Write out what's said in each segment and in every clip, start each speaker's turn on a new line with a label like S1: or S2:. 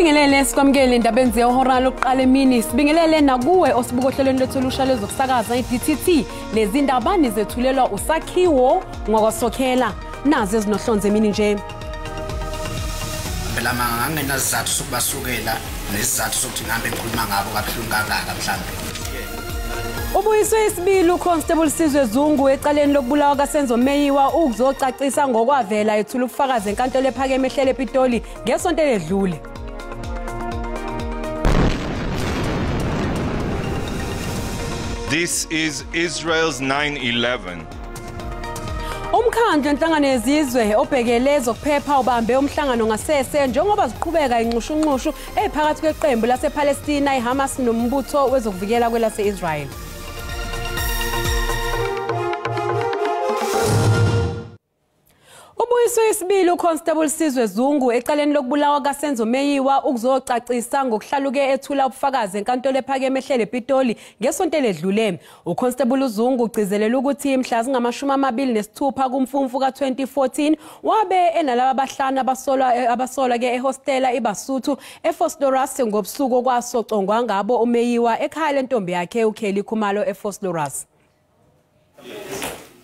S1: Sikubingelele sikwamukele indabeni zehora lokuqala emini. Sibingelele nakuwe osibuka ohlelweni lwethu olusha lwezokusakaza i-DTT. Lezi ndaba nizethulelwa uSakhiwo ngwakwaSokhela. Nazi ezinohlonze emini nje.
S2: Phela ngangingenasizathu sokubasukela nesizathu sokuthi ngihambe ngikhuluma ngabo kabuhlungu kangaka mhlambe.
S1: Ubuyiswe isibili uConstable Sizwe Zungu ecaleni lokubulawa kaSenzo Meyiwa ukuzocacisa ngokwavela ethula ubufakazi enkantolo ephakeme ehlele ePitoli ngesonto eledlule.
S3: This is Israel's 9/11.
S1: Umkhandlu wenhlangano yezizwe obhekele ezokuphepha ubambe umhlangano ngasese njengoba ziqhubeka inxushunxushu ephakathi kweqembu lasePalestina iHamas nombutho wezokuvikela kwelase-Israel. Ubuyiswe isibili uConstable Sizwe Zungu ecaleni lokubulawa kaSenzo Meyiwa ukuzocacisa ngokuhlaluke ethula ubufakazi enkantolo ephakeme ehlele ePitoli ngesonto eledlule. uConstable Zungu ugcizelela ukuthi mhla zingama-26 kuMfumfu ka-2014 wabe enalaba abahlanu abasolwa ke ehostela iBasuthu eVosloorus ngobusuku okwasocongwa ngabo uMeyiwa ekhaya lentombi yakhe uKelly Khumalo eVosloorus.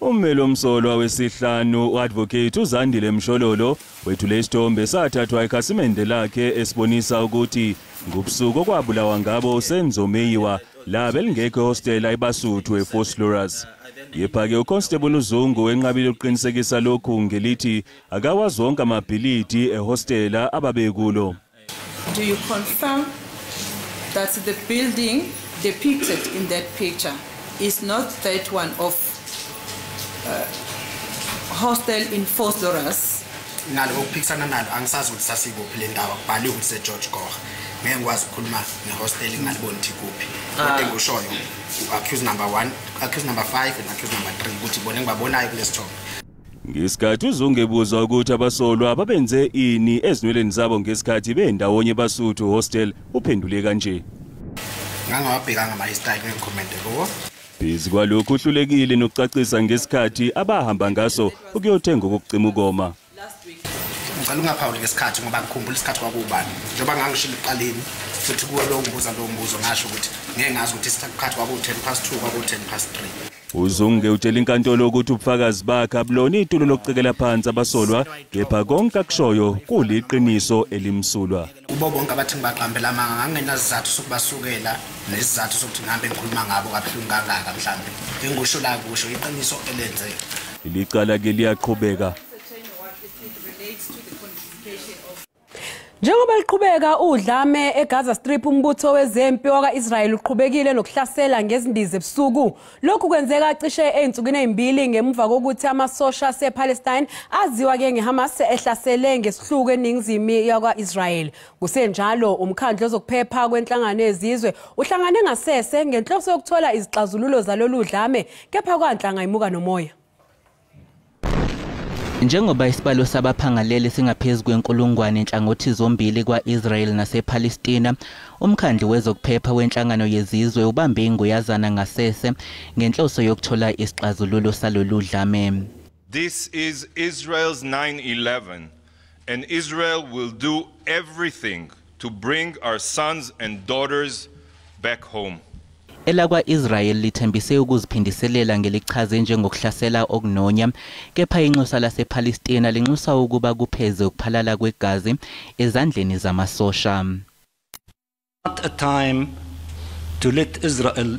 S4: Ummeli omsolwa wesihlanu u-advocate uZandile Mshololo wethule isithombe sathathwa ikhasimende lakhe esibonisa ukuthi ngobusuku okwabulawa ngabo uSenzo Meyiwa la belingekho ehostela iBasuthu eVosloorus. Yepha-ke uConstable uZungu wenqabile ukuqinisekisa lokhu ngelithi akawazi wonke amabhilidi ehostela ababekulo.
S5: Do you confirm that the building depicted in that picture is not that one of hostel in Vosloorus?
S2: Nalo ukuphikisana nalo angisazi ukuthi sasikuphi le ndawo, kubhaliwe ukuthi se-George Goch. Ngeke ngikwazi ukukhuluma nehostel ngingaliboni ukuthi ikuphi. Kodwa engikushoyo accused number 1, accused number 5 and accused number 3 ukuthi bona engibabonayo kulesi thombe.
S4: Ngesikhathi uZungu ebuzwa ukuthi abasolwa babenze ini ezinweleni zabo ngesikhathi bendawonye Basuthu hostel, uphendule kanje.
S2: Ngangawabhekanga ama-style ngikhomente kuwo.
S4: Phezu kwalokhu uhlulekile nokucacisa ngesikhathi abahamba ngaso ukuyothenga ukucima ukoma.
S2: Ngicela ungaphawuli ngesikhathi ngoba ngikhumbula isikhathi kwakubani. Njengoba ngangishilo ekuqaleni futhi kuwe lowo mbuzo lowo mbuzo ngasho ukuthi ngeke ngazi ukuthi isikhathi kwaku-2:10 kwaku-3:10.
S4: Uzungu utshela inkantolo ukuthi ubufakazi bakhe abulona itulo lokucekela phansi abasolwa, kepha konke akushoyo kuliqiniso elimsulwa.
S2: Kubo bonke abathi ngibaqambela amanga ngangingenasizathu sokubasukela nesizathu sokuthi ngihambe ngikhuluma ngabo kabuhlungu kangaka mhlambe. Engikusho la kusho iqiniso elenzeka.
S4: Licala ke liyaqhubeka.
S1: Njengoba liqhubeka udlame eGaza Strip, umbutho wezempi wakwa-Israel uqhubekile nokuhlasela ngezindiza ebusuku. Lokhu kwenzeka cishe ezinsukwini ezimbili ngemuva kokuthi amasosha asePalestine aziwa-ke ngeHamas ehlasele ngesihluku eningizimu yakwa-Israel. Kusenjalo, umkhandlu wezokuphepha kwenhlangano yezizwe uhlangane ngasese ngenhloso yokuthola izixazululo zalolu dlame, kepha kwanhlanga imuka nomoya.
S6: Njengoba isibalo sabaphangalele singaphezu kwenkulungwane enhlangothi zombili kwa-Israel nasePalestina, umkhandlu wezokuphepha wenhlangano yezizwe ubambe inguyazana ngasese ngenhloso yokuthola isixazululo salolu dlame.
S3: This is Israel's 9/11 and Israel will do everything to bring our sons and daughters back home.
S6: Elakwa-Israel lithembise ukuziphindiselela ngelichaze njengokuhlasela okunonya, kepha inxusa lasePalestina linxusa ukuba kupheze ukuphalala kwegazi ezandleni zamasosha.
S7: Not a time to let Israel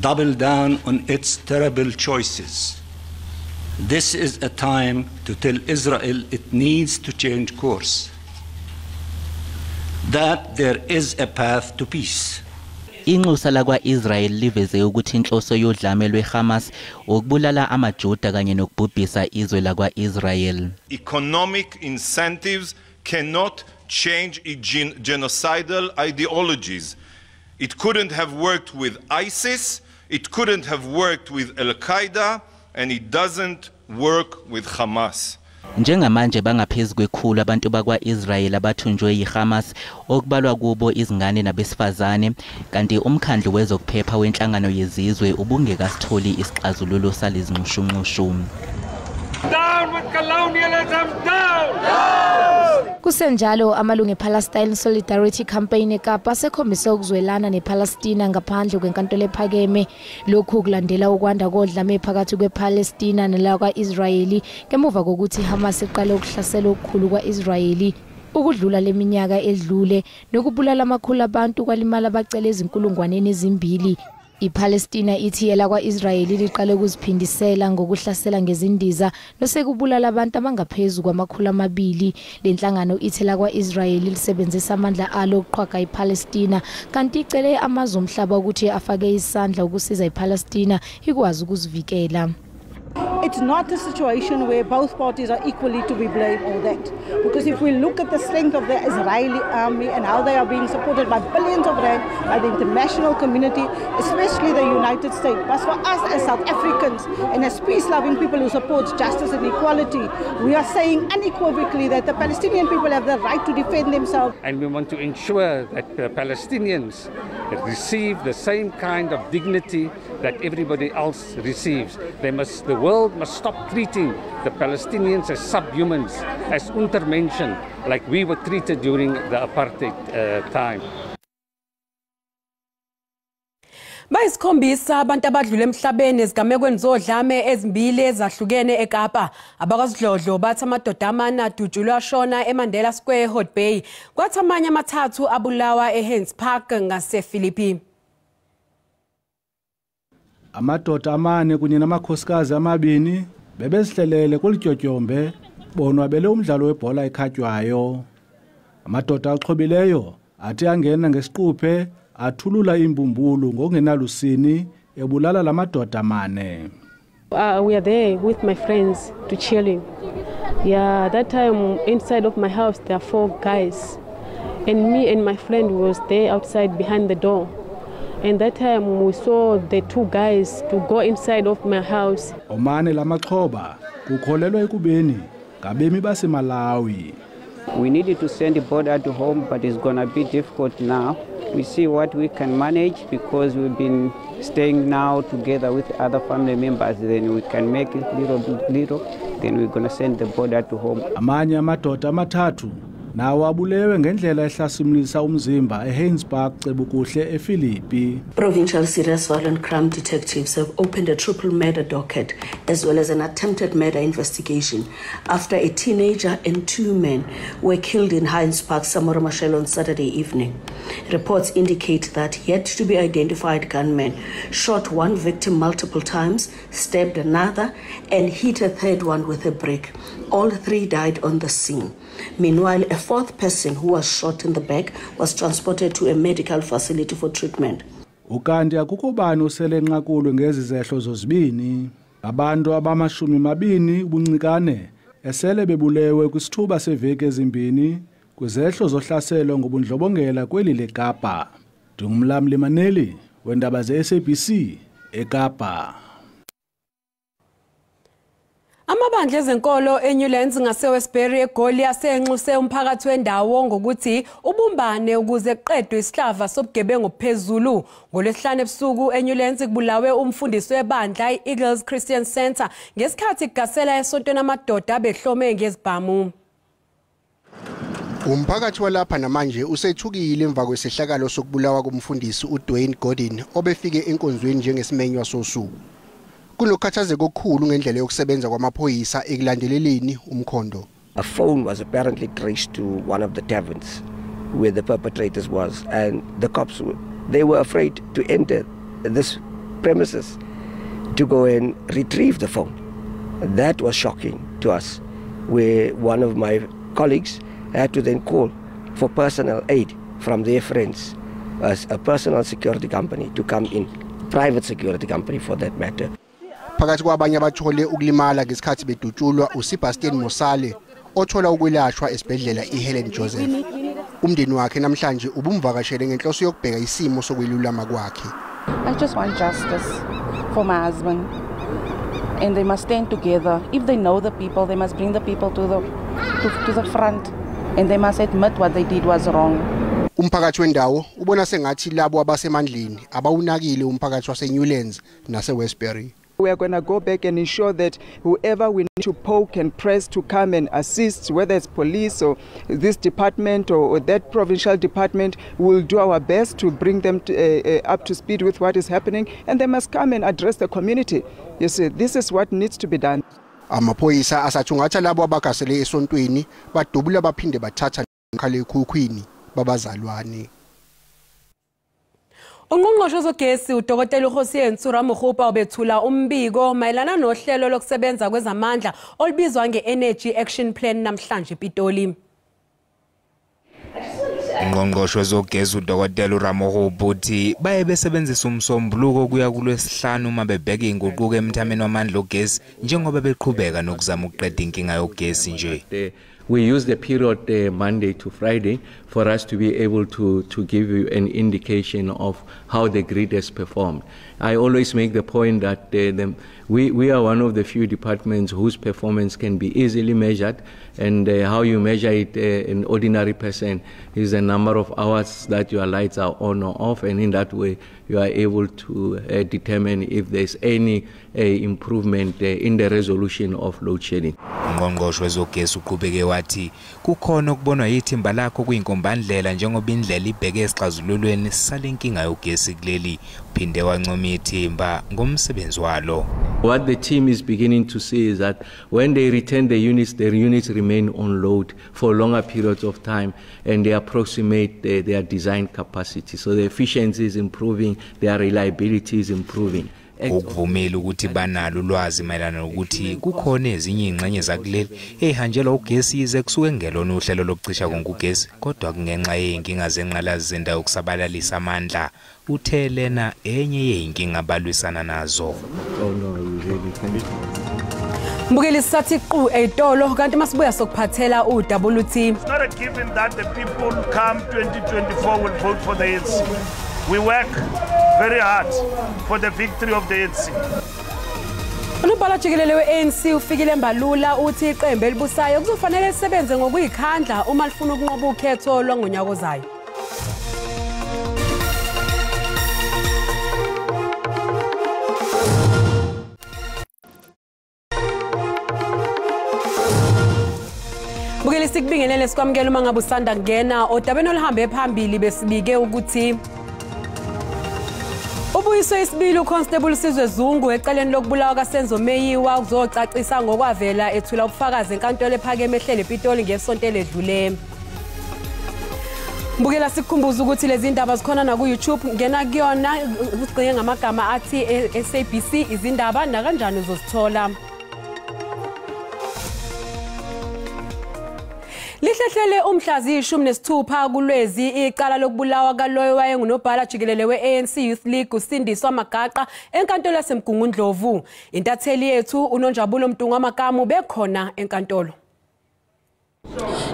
S7: double down on its terrible choices. This is a time to tell Israel it needs to change course, that there is a path to peace.
S6: Inxusa lakwa-Israel liveze ukuthi inhloso yodlame lweHamas ukubulala amaJuda kanye nokubhubhisa izwe lakwa-Israel.
S3: Economic incentives cannot change genocidal ideologies. It couldn't have worked with ISIS, it couldn't have worked with Al-Qaeda, and it doesn't work with Hamas.
S6: Njengamanje bangaphezu kwekhulu abantu bakwa-Israel abathunjwe yiHamas, okubalwa kubo izingane nabesifazane, kanti umkhandlu wezokuphepha wenhlangano yezizwe ubungekasitholi isixazululo salezi nxushunxushu.
S8: Down with colonialism, down! Down!
S9: Kusenjalo amalungu ePalestine Solidarity Campaign eKapa asekhombise ukuzwelana nePalestina ngaphandle kwenkantolo ephakeme. Lokhu kulandela ukwanda kodlame phakathi kwePalestina nelakwa-Israyeli ngemuva kokuthi iHamas iqale ukuhlasela okukhulu kwa-Israyeli ukudlula leminyaka edlule nokubulala amakhulu abantu kwalimala abacela ezinkulungwaneni ezimbili. IPalestina ithi elakwa-Israyeli liqale ukuziphindisela ngokuhlasela ngezindiza nosekubulala abantu abangaphezu kwama-200. Le nhlangano ithi elakwa-Israyeli lisebenzisa amandla alo ukuqhwaga iPalestina, kanti icele amazwe omhlaba ukuthi afake isandla ukusiza iPalestina ikwazi ukuzivikela.
S10: It's not a situation where both parties are equally to be blamed or that. Because if we look at the strength of the Israeli army and how they are being supported by billions of rand by the international community, especially the United States. But for us as South Africans and as peace-loving people who support justice and equality, we are saying unequivocally that the Palestinian people have the right to defend themselves.
S8: And we want to ensure that the Palestinians receive the same kind of dignity that everybody else receives. The world must stop treating the Palestinians as subhumans, as untermenschen, like we were treated during the apartheid time.
S1: Bayisikhombisa abantu abadlule emhlabeni ezigamekweni zodlame ezimbili ezahlukene eKapa. Abakwasidlodlo bathi amadoda amane adutshulwe ashona eMandela Square eHot Bay, kwathi amanye amathathu abulawa eHeinz Park ngasePhilippi.
S11: Amadoda amane kunye namakhosikazi amabini bebezihlelele kwelityotyombe bonwabele umdlalo webhola ekhatywayo. Amadoda axhobileyo athi angena ngesiquphe athulula imbumbulu ngokungenalusini ebulala lamadoda amane.
S12: We are there with my friends to chilling. Yeah, that time inside of my house there are 4 guys, and me and my friend was there outside behind the door. And that time we saw the 2 guys to go inside of my house.
S11: Omane lamaxhoba kukholelwa ekubeni ngabemi baseMalawi.
S13: We needed to send the border to home, but it's gonna be difficult now. We see what we can manage because we've been staying now together with other family members. Then we can make it little bit little. Then we're gonna send the border to home.
S11: Amanye amadoda amathathu nawo abulewe ngendlela ehlasimlisa umzimba eHeinz Park Cebukuhle ePhilippi.
S14: Provincial Serious Violent Crime detectives have opened a triple murder docket as well as an attempted murder investigation after a teenager and 2 men were killed in Heinz Park, Samora Machel on Saturday evening. Reports indicate that yet to be identified gunmen shot one victim multiple times, stabbed another and hit a third one with a brick. All 3 died on the scene. Meanwhile, a 4th person who was shot in the back was transported to a medical facility for treatment.
S11: Ukanti akukho bani osele enqakulwe ngezi zehlo zozibini. Abantu abama-20 ubuncikane esele bebulewe kwisithuba seveki ezimbini kwizehlo zohlaselo ngobundlobongela kweli leKapa. Ndingumlamli Maneli wendaba ze-SABC eKapa.
S1: Amabandla ezenkolo eNewlands ngaseWestbury eGoli asenxuse umphakathi wendawo ngokuthi ubumbane ukuze kuqedwe isihlava sobugebengu phezulu. NgoLwesihlanu ebusuku eNewlands kubulawe umfundisi webandla i-Eagles Christian Center ngesikhathi kugasela esontweni amadoda abehlome ngezibhamu.
S15: Umphakathi walapha namanje usethukile emva kwesehlakalo sokubulawa komfundisi uDwayne Gordon obefike enkonzweni njengesimenywa sosuku. Kunokukhathazeka okukhulu ngendlela yokusebenza kwamaphoyisa ekulandeleleni umkhondo.
S16: A phone was apparently traced to one of the taverns where the perpetrators was, and the cops, they were afraid to enter this premises to go and retrieve the phone. That was shocking to us, where one of my colleagues had to then call for personal aid from their friends, as a personal security company to come in, private security company for that matter.
S15: Phakathi kwabanye abathole ukulimala ngesikhathi bedutshulwa uSebastian Mosale othola ukwelashwa esibhedlela iHelen Joseph. Umndeni wakhe namhlanje ubumvakashele ngenhloso yokubheka isimo sokwelulama kwakhe.
S5: I just want justice for my husband, and they must stand together. If they know the people, they must bring the people to the front, and they must admit what they did was wrong.
S15: Umphakathi wendawo ubona sengathi labo abasemandleni abawunakile umphakathi waseNewlands naseWestbury.
S17: We are going to go back and ensure that whoever we need to poke and press to come and assist, whether it's police or this department or that provincial department, we'll do our best to bring them up to speed with what is happening, and they must come and address the community. You see, this is what needs to be done.
S15: Amaphoyisa asathungatha labo abagasele esontweni badubula baphinde bathatha nomakhalekhukhwini babazalwane.
S1: Ungqongqoshe wezogesi uDokotela uKgosientsho Ramokgopa ubethula umbiko mayelana nohlelo lokusebenza kwezamandla olubizwa nge-Energy Action Plan namhlanje ePitoli.
S18: Ungqongqoshe wezogesi uDokotela uRamokgopa uthi baye besebenzisa umsombuluko kuya kulwesihlanu uma bebheka inguquko emthameni wamandla ogesi njengoba beqhubeka nokuzama ukuqeda inkinga yogesi nje.
S19: We use the period Monday to Friday for us to be able to give you an indication of how the grid has performed. I always make the point that we are one of the few departments whose performance can be easily measured, and how you measure it, an ordinary person, is the number of hours that your lights are on or off, and in that way you are able to determine if there's any improvement in the resolution of load shedding.
S18: Ungqongqoshe wezogesi uqhubeke wathi kukhona okubonwa yithimba lakho kuyinkombandlela njengoba indlela ibheke esixazululweni salenkinga yogesi kuleli. Uphinde wancoma ithimba ngomsebenzi walo.
S19: What the team is beginning to see is that when they return the units remain on load for longer periods of time, and they approximate their design capacity. So the efficiency is improving, their reliability is improving.
S18: Ukuvumela ukuthi banalo ulwazi mayelana nokuthi kukhona ezinye ingxenye zakuleli ezihanjelwa ugesi yize kusuke kungelona uhlelo lokucisha konke ugesi, kodwa kungenxa yey'nkinga zenqalazinda yokusabalalisa amandla. Uthe lena enye yey'nkinga abalwisana nazo.
S1: Mbukeli sisathi qu ey'tolo kanti masibuya sokuphathela udaba oluthi
S20: It's not a given that the people come 2024 will vote for the ANC. We work very hard for the victory of the ANC.
S1: Unobhala jikelele we-ANC uFikile Mbalula uthi iqembu elibusayo kuzofanele lisebenze ngokuyikhandla uma lifuna ukunqoba ukhetho lwangonyaka ozayo. Bukeli sikubingelele sikwamukela uma ngabe usanda kungena odabeni oluhambe phambili besibike ukuthi ubuyiswe isibili uConstable Sizwe Zungu ecaleni lokubulawa kaSenzo Meyiwa ukuzocacisa ngokwavela ethula ubufakazi enkantolo ephakeme ehlele ePitoli ngesonto eledlule. Mbukela sikukhumbuza ukuthi lezi ndaba zikhona na ku YouTube, ngena kuyona ugcine ngamagama athi SABC izindaba nakanjani uzozithola. Lihlehlele umhla ziyi-16 kuLwezi icala lokubulawa kaloyo wayengunobhala jikelele we-ANC Youth League uSindiswa Magaqa enkantolo yaseMgungundlovu. Intatheli yethu uNonjabulo Mntungwa Makamu bekhona enkantolo.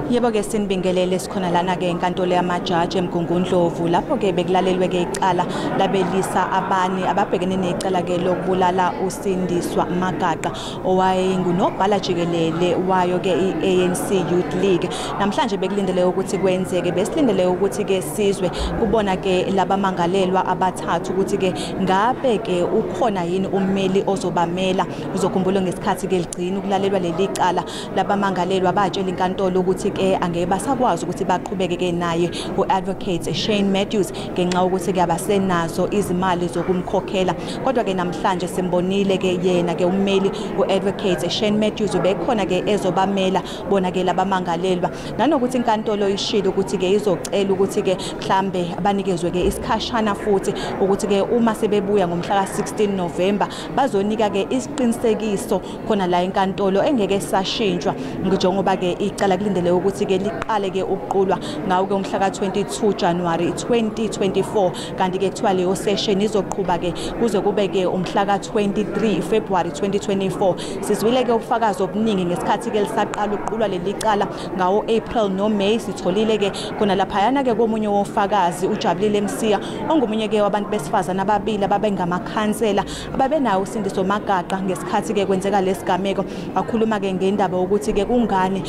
S21: Yebo ke sinibingelele sikhona lana ke enkantolo yamajaji eMgungundlovu lapho ke bekulalelwe ke icala labelisa abani ababhekene necala ke lokubulala uSindiswa Magaqa owayengunobhala jikelele wayo ke iANC Youth League. Namhlanje bekulindele ukuthi kwenzeke, besilindele ukuthi ke sizwe kubona ke labamangalelwa abathathu ukuthi ke ngabe ke ukhona yini ummeli ozobamela. Uzokhumbula ngesikhathi ke ligcina ukulalelwa leli cala labamangalelwa batshela inkantolo ukuthi ke angeke basakwazi ukuthi baqhubeke ke naye uadvocate Shane Matthews ngenxa ukuthi ke abasenazo izimali zokumkhokhela. Kodwa ke namhlanje simbonile ke yena ke ummeli uadvocate Shane Matthews ubekhona ke ezobamela bona ke labamangalelwa, nanokuthi inkantolo ishilo ukuthi ke izocela ukuthi ke mhlambe abanikezwe ke isikhashana futhi ukuthi ke uma sebebuya ngomhla ka-16 November bazonika ke isiqinisekiso khona la enkantolo engeke sashintshwa, njengoba ke icala kulindele ukuthi ke liqale ke ukuqulwa ngawo ke umhla ka-22 January 2024, kanti ke kuthiwa leyo session izoqhuba ke kuze kube ke umhla ka-23 February 2024. Sizwile ke ubufakazi obuningi ngesikhathi ke lisaqala ukuqulwa leli cala ngawo April no May. Sitholile ke khona laphayana ke komunye wofakazi uJabulile Msiya ongumunye ke wabantu besifazana ababili ababengamakhansela ababenawo uSindiso Magaqa ngesikhathi ke kwenzeka lesigameko, akhuluma ke ngendaba ukuthi ke kungani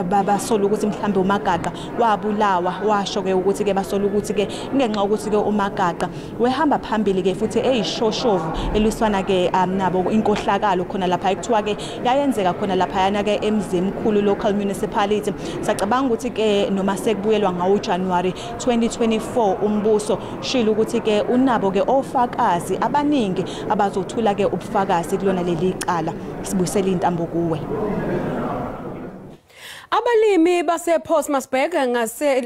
S21: basola ukuthi mhlambe uMagaqa wabulawa, washo ke ukuthi ke basola ukuthi ke ngenxa ukuthi ke uMagaqa wehamba phambili ke futhi eyishoshovu elwiswana ke nabo inkohlakalo khona lapha ekuthiwa ke yayenzeka khona lapha yana ke eMzimkhulu local municipality. Sacabanga ukuthi ke noma sekubuyelwa ngawo January 2024 umbuso shilo ukuthi ke unabo ke ofakazi abaningi abazothula ke ubufakazi kulona leli cala. Sibuyisele intambo kuwe.
S1: Abalimi base-Postmasburg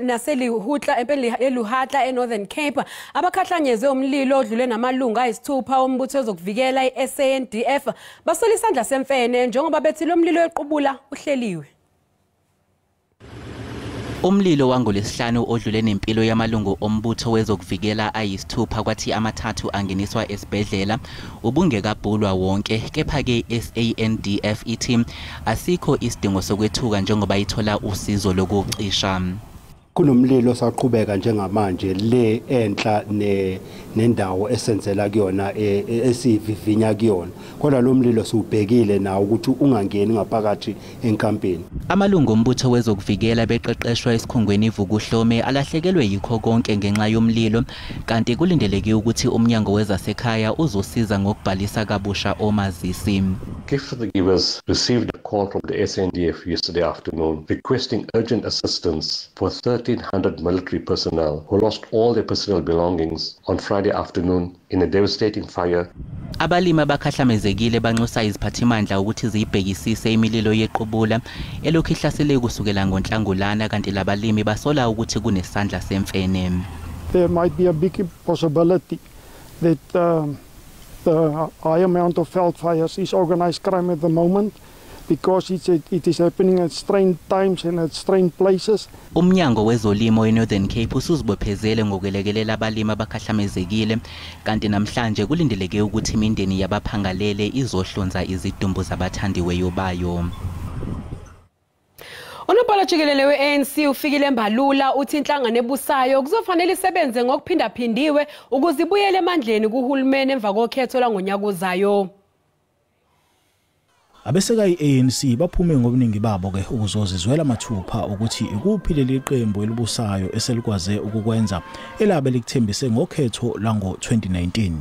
S1: naseLuhatla eNorthern Cape abakhahlanyezwe umlilo odlule namalungu ayisithupha ombutho wezokuvikela i-SANDF basola isandla semfene njengoba bethi lo mlilo wequbula uhleliwe.
S6: Umlilo wangoLwesihlanu odlule nempilo yamalungu ombutho wezokuvikela ayisithupha kwathi amathathu angeniswa esibhedlela ubungekabhulwa wonke, kepha-ke i-SANDF ithi asikho isidingo sokwethuka njengoba ithola usizo lokucisha.
S2: Kunomlilo osaqhubeka njengamanje le enhla nendawo esenzela kuyona esivivinya kuyona, kodwa lo mlilo siubhekile nawo ukuthi ungangeni ngaphakathi enkampini.
S6: Amalungu ombutho wezokuvikela beqeqeshwa esikhungweni iVukuhlome alahlekelwe yikho konke ngenxa yomlilo, kanti kulindeleke ukuthi umnyango wezasekhaya uzosiza ngokubhalisa kabusha omazisi.
S22: Gift of the Givers received a call from the SANDF yesterday afternoon requesting urgent assistance for 1,300 military personnel who lost all their personal belongings on Friday afternoon in a devastating fire.
S6: Abalimi abakhahlamezekile banxusa iziphathimandla ukuthi ziyibhekisise imililo yequbula elokhu ihlasele kusukela ngoNhlangulana, kanti labalimi basola ukuthi kunesandla semfene.
S23: There might be a big possibility that the high amount of veld fires is organized crime at the moment, because it is happening at strange times and at strange places.
S6: Umnyango wezolimo eNorthern Cape usuzibophezele ngokwelekelela abalimi abakhahlamezekile, kanti namhlanje kulindeleke ukuthi imindeni yabaphangalele izohlonza izidumbu zabathandiweyo bayo.
S1: Unobhala jikelele we-ANC uFikile Mbalula uthi inhlangano ebusayo kuzofanele isebenze ngokuphindaphindiwe ukuze ibuyele emandleni kuhulumeni emva kokhetho langonyaka ozayo.
S11: Abeseka i-ANC baphume ngobuningi babo ke ukuzozizwela mathupha ukuthi ikuphi leli qembu elibusayo eselikwaze ukukwenza elabe likuthembise ngokhetho lwango-2019.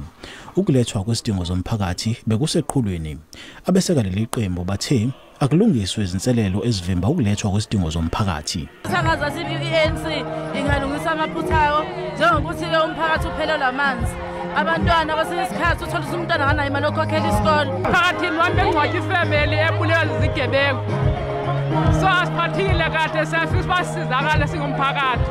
S11: Ukulethwa kwesidingo zomphakathi bekuseqhulwini. Abeseka leli qembu bathe akulungiswe izinselelo ezivimba ukulethwa kwesidingo zomphakathi.
S24: Thangaza sithi i-ANC ingalungisa amaphutha ayo njengokuthi-ke umphakathi uphelelwa amanzi. Abantwana kwesinye isikhathi uthola ukuthi umntwana akanayo imali yokukhokhela isikole.
S25: Phakathini wami bengcwatsha ifemeli ebulewa zizigebengu. So asiphathile kahle, siyafisa uba sisizakale singumphakathi.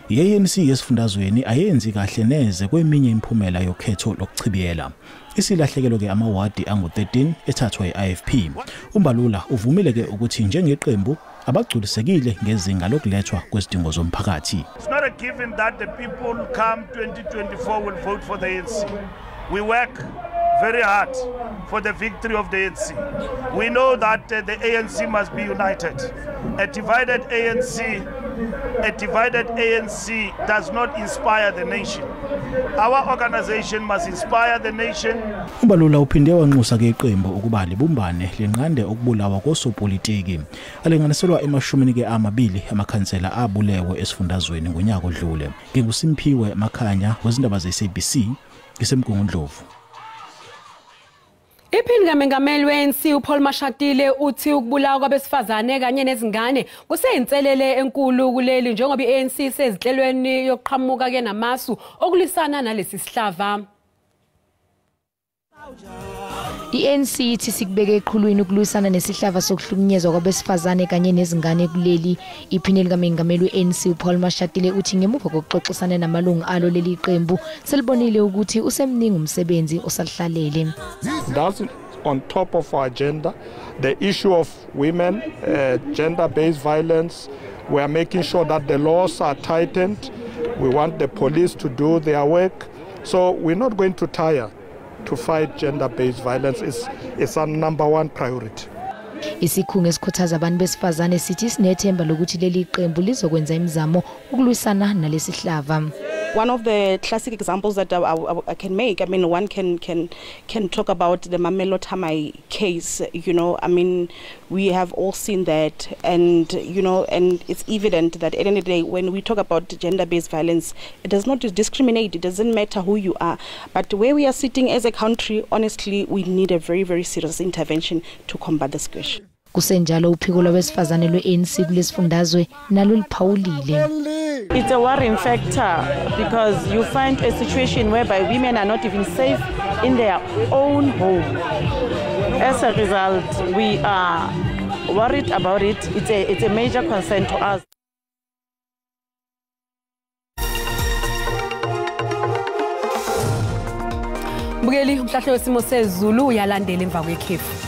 S11: I-ANC yesifundazweni ayenzi kahle neze kweminye imiphumela yokhetho lokuchibiyela. Isilahlekelo ke amawadi angu-13 ethathwa i-IFP. UMbalula uvumile ke ukuthi njengeqembu abagculisekile ngezinga lokulethwa kwezidingo zomphakathi.
S20: It's not a given that the people come 2024 will vote for the ANC. We work very hard for the victory of the ANC. We know that the ANC must be united. A divided ANC does not inspire the nation. Our organization must inspire the nation.
S11: UMbalula uphinde wanxusa ke iqembu ukuba libumbane linqande ukubulawa kosopolitiki. Alinganiselwa emashumini ke amabili amakhansela abulewe esifundazweni ngonyaka odlule. NginguSimphiwe Makhanya wezindaba ze-SABC ngiseMgungundlovu.
S1: Iphini kaMengameli we-ANC uPaul Mashatile uthi ukubulawa kwabesifazane kanye nezingane kuseyinselele enkulu kuleli njengoba i-ANC isezinhlelweni yokuqhamuka ke namasu okulwisana nalesi sihlava.
S9: I-ANC ithi sikubeke eqhulwini ukulwisana nesihlava sokuhlukunyezwa kwabesifazane kanye nezingane kuleli. Iphini likaMengameli we-ANC uPaul Mashatile uthi ngemuva kokuxoxisana namalungu alo leli qembu selibonile ukuthi usemningi umsebenzi osalihlalele.
S23: That's on top of our agenda, the issue of women, gender-based violence. We are making sure that the laws are tightened. We want the police to do their work. So we're not going to tire to fight gender-based violence. It's our number one priority.
S9: Isikhungo esikhuthaza abantu besifazane sithi sinethemba lokuthi leli qembu lizokwenza imizamo ukulwisana nalesihlava.
S5: One of the classic examples that I can make, I mean, one can talk about the Mamello Thamae case. You know, I mean, we have all seen that, and you know, and it's evident that at the end of the day, when we talk about gender-based violence, it does not discriminate. It doesn't matter who you are. But where we are sitting as a country, honestly, we need a very, very serious intervention to combat this question.
S9: Kusenjalo uphiko lwabesifazane lwe-ANC kulesifundazwe nalo liphawulile.
S3: It's a worrying factor because you find a situation whereby women are not even safe in their own home. As a result, we are worried about it. It's a major concern to us.
S1: Mbukeli, umhlahlo wesimo sezulu uyalandela emva kwekhefu.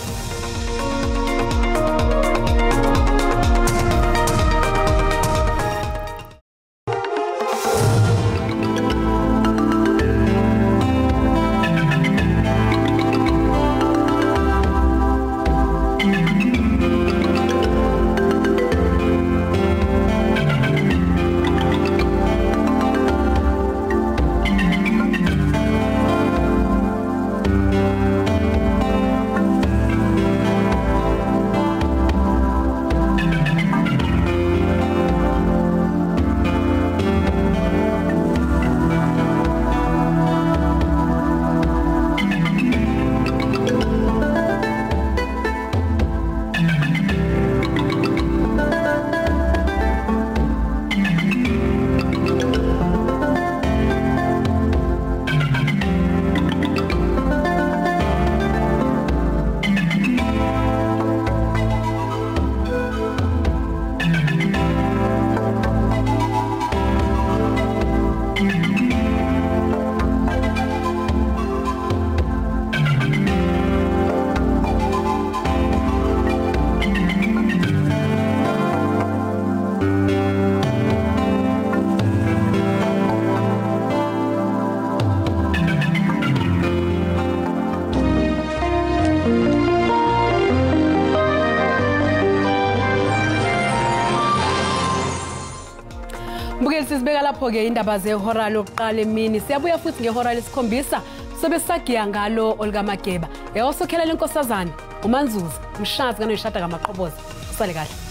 S1: Sisibeka lapho-ke indaba zehora lokuqala emini. Siyabuya futhi ngehora lesikhombisa sobe sagiya ngalo olukaMageba. Yawusokhelela inkosazana uManzuza, umshazi kanoyishada kaMaqhoboza. Usale kahle.